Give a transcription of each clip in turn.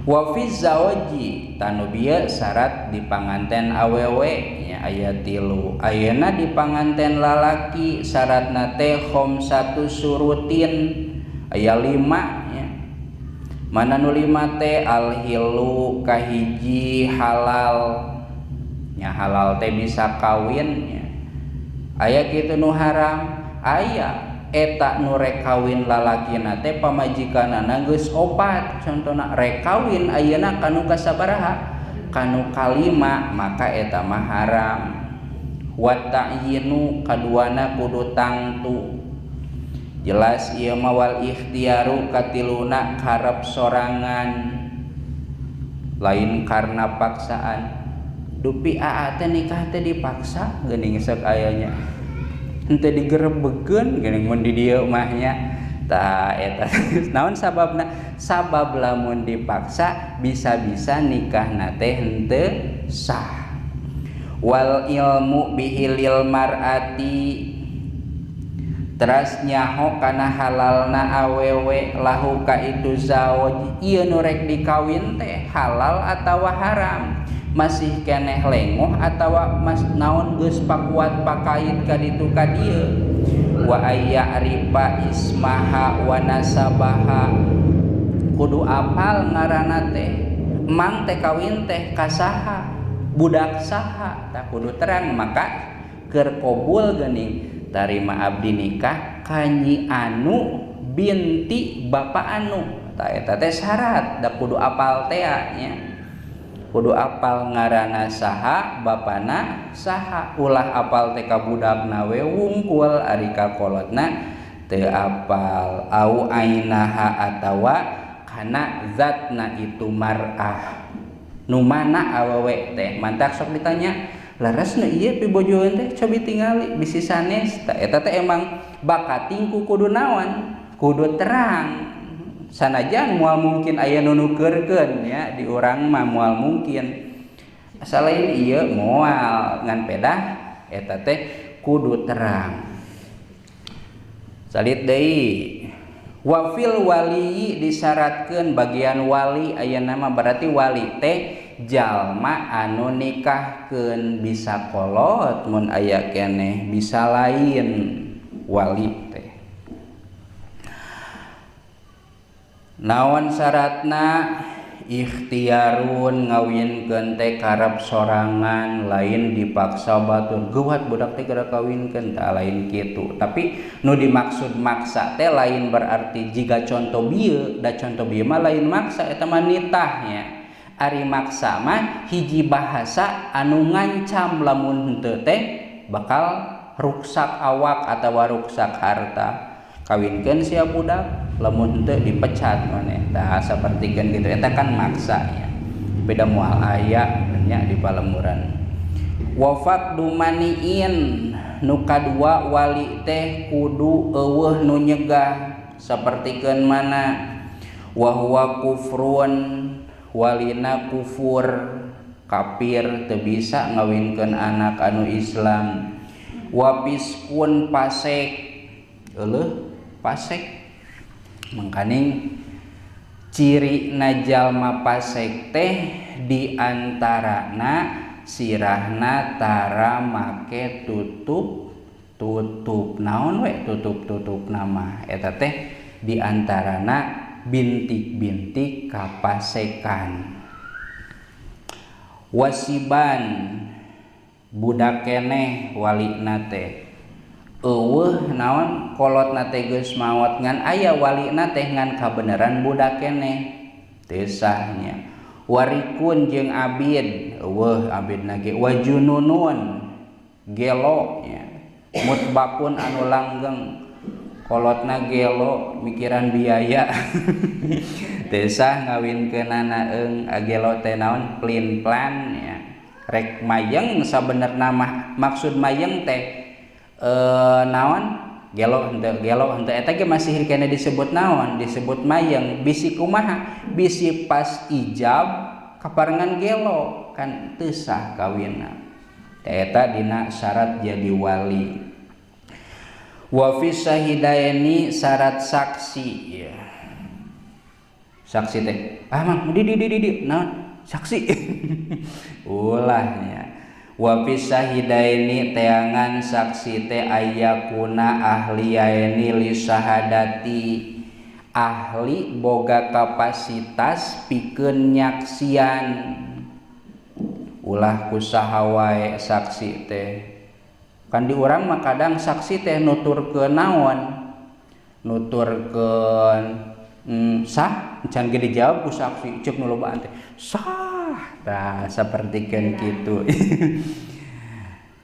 Wa fi zawaji tanu bieu syarat di panganten awewe nya aya 3. Ayeuna di panganten lalaki syaratna teh khamsatu surutin aya 5 nya. Mana nu 5 teh al-hilu kahiji halal nya, halal teh bisa kawin nya. Aya kitu nu haram aya eta nu rek kawin lalakina teh pamajikanana geus 4 contona rek kawin ayeuna kanu kasabaraha kanu kalima maka eta mah haram. Wa ta'yinu kaduana kudu tangtu jelas ieu mah wal ikhtiyaru katiluna karep sorangan lain karena paksaan. Dupi aa teh nikah teh dipaksa geuning sok aya nya henteu digerebegeun geuning mun di dieu mah nya tah eta naon sababna? Sabab lamun dipaksa bisa-bisa nikahna teh henteu sah. Wal ilmu bihilil mar'ati teras nyaho kana halalna awewe lahu ka itu zawaj ieu nu rek dikawin teh halal atawa haram masih keneh lengoh atawa mas naon geus pakuat pakait ka ditu ka dieu. Wa ayya'rifa ismaha wa nasabaha kudu apal ngaranna teh emang teh kawin teh ka saha budak saha tah kudu terang maka keur qabul geuning tarima abdi nikah ka Nyi Anu binti Bapak Anu tah eta teh syarat da kudu apal teh nya kudu apal ngaranna saha bapana saha ulah apal teh ka budakna we wungkul ari ka kolotna teu apal au ainaha atawa kana zatna itu mar'ah nu mana awewe teh mantak sok ditanya leres nu ieu pibojoeun teh cobi tingali bisi sanes tah eta teh emang bakating ku kudu naon kudu terang sanajan moal mungkin aya nu nukeurkeun nya di urang mah moal mungkin salain ieu moal ngan pedah eta teh kudu terang. Salit deui wa fil wali disyaratkeun bagian wali aya nama berarti wali teh jalma anu nikahkeun bisa kolot mun aya keneh bisa lain wali teh. Naon syaratna? Ikhtiarun ngawinkeun teh karep sorangan lain dipaksa batur geuwat budak teh geura kawinkeun tah lain kitu. Tapi nu dimaksud maksa teh lain berarti jiga conto bieu da conto bieu mah lain maksa eta mah nitahnya. Ari maksa mah hiji bahasa anu ngancam lamun henteu teh bakal ruksak awak atawa ruksak harta. Kawinkeun sia budak lamun henteu dipecat maneh tah sapertikeun kitu eta kan maksa nya beda moal aya nya di palemuran. Wa faqdu maniin nu kadua wali teh kudu eueuh nu nyegah sapertikeun mana wa huwa kufrun walina kufur kafir teu bisa ngawinkeun anak anu Islam. Wa fiskun pasek euleuh pasek mangkaning ciri jalma pasek teh diantarana sirahna tara make tutup tutup naon we tutup tutup nama eta teh diantarana bintik-bintik kapasekan. Wasiban budak keneh walina teh eueuh naon kolotna teh geus maot ngan aya walina teh ngan kabeneran budak keneh teu sahnya. Warikun jeung abid eueuh abidna ge wajununun gelo nya mutbakun anu langgeng kolotna gelo mikiran biaya teu sah ngawinkeunana eung gelo teh naon plin plan nya rek mayeng sabenerna mah maksud mayeng teh naon gelo henteu eta ge masih keneh disebut naon disebut mayeng bisi kumaha bisi pas ijab kaparengan gelo kan teu sah kawinna eta dina syarat jadi wali. Wa fi syahidaini syarat saksi ya. Saksi teh ah mang di naon saksi. Ulahnya wa fi syahidaini teangan saksi teh ayakuna ahliyaini li syahadati, ahli boga kapasitas pikeun nyaksian. Ulah ku saha wae saksi teh. Kan di urang mah kadang saksi teh nuturkeun naon, nuturkeun sah can ge dijawab ku saksi, ceuk nu lobaan teh sah. Tah sapertikeun kitu.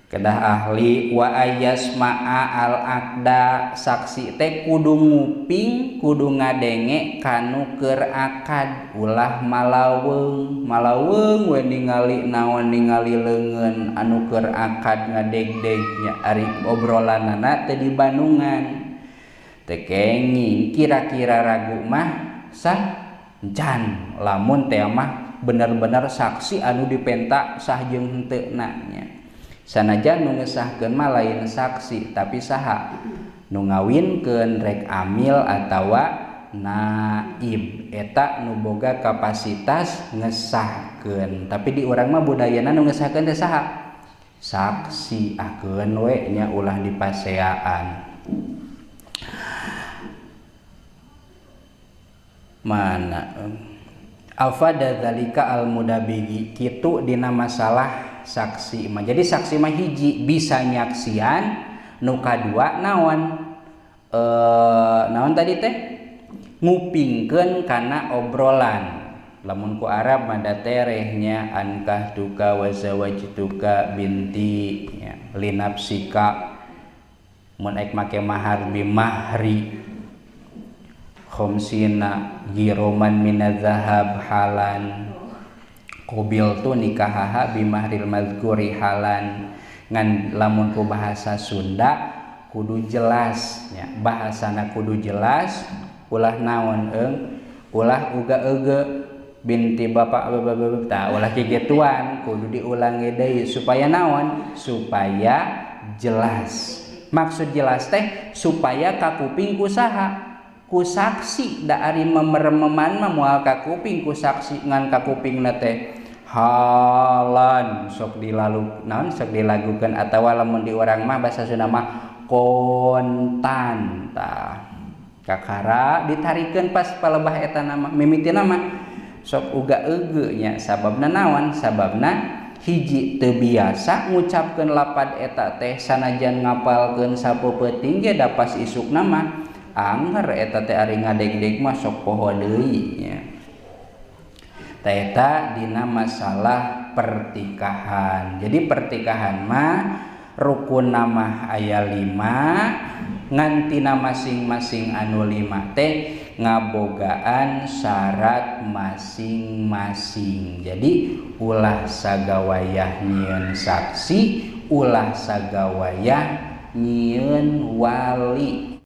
Kedah ahli wa ayasma'a al aqda, saksi teh kudu nguping kudu ngadenge kanu keur akad, ulah malaweung malaweung we ningali naon ningali leungeun anu keur akad ngadegdegnya ari obrolanana teh di Bandungan teh kenging kira-kira ragu mah sah can lamun teh mah bener-bener saksi anu dipenta sah jeung henteu na nya. Sanajan nu ngesahkeun mah lain saksi tapi saha nu ngawinkeun rek amil atawa naib, eta nu boga kapasitas ngesahkeun. Tapi di urang mah budayana nu ngesahkeun teh saha? Saksi. Akeun we nya ulah dipaseaan. Mana afada dzalika al mudabigi kitu dina masalah saksi mah. Jadi saksi mah hiji bisa nyaksian, nu kadua naon naon tadi teh ngupingkeun kana obrolan. Lamun ku Arab mah da terehnya ankah tuka wa zawajtuka binti nya linafsika, mun ek make mahar bimahri khamsina giroman minadz zahab halan qabil tu nikahaha bimahril mazkuri halan. Ngan lamun ku bahasa Sunda kudu jelas nya, bahasana kudu jelas, ulah naon eung ulah uga euge binti bapak bapak tah ulah kikituan, kudu diulangi deui supaya naon, supaya jelas. Maksud jelas teh supaya kakuping ku saha? Ku saksi. Da ari memerem-meman mah moal kakuping ku saksi, ngan kakupingna teh halan sok dilalu naon sok dilagukeun atawa lamun di urang mah bahasa Sunda mah kontan tah kakara ditarikeun pas palebah eta nama mimitina mah sok uga euge nya. Sababna naon? Sababna hiji teu biasa ngucapkeun lapad eta teh sanajan ngapalkeun sapeupeting ge da pas isukna mah anger eta teh ari ngadegdeg mah sok poho deui nya. Ta eta dina masalah pertikahan. Jadi pertikahan mah rukun mah aya 5, ngantina masing-masing anu 5 teh ngabogaan syarat masing-masing. Jadi ulah sagawayah nyieun saksi, ulah sagawayah nyieun wali.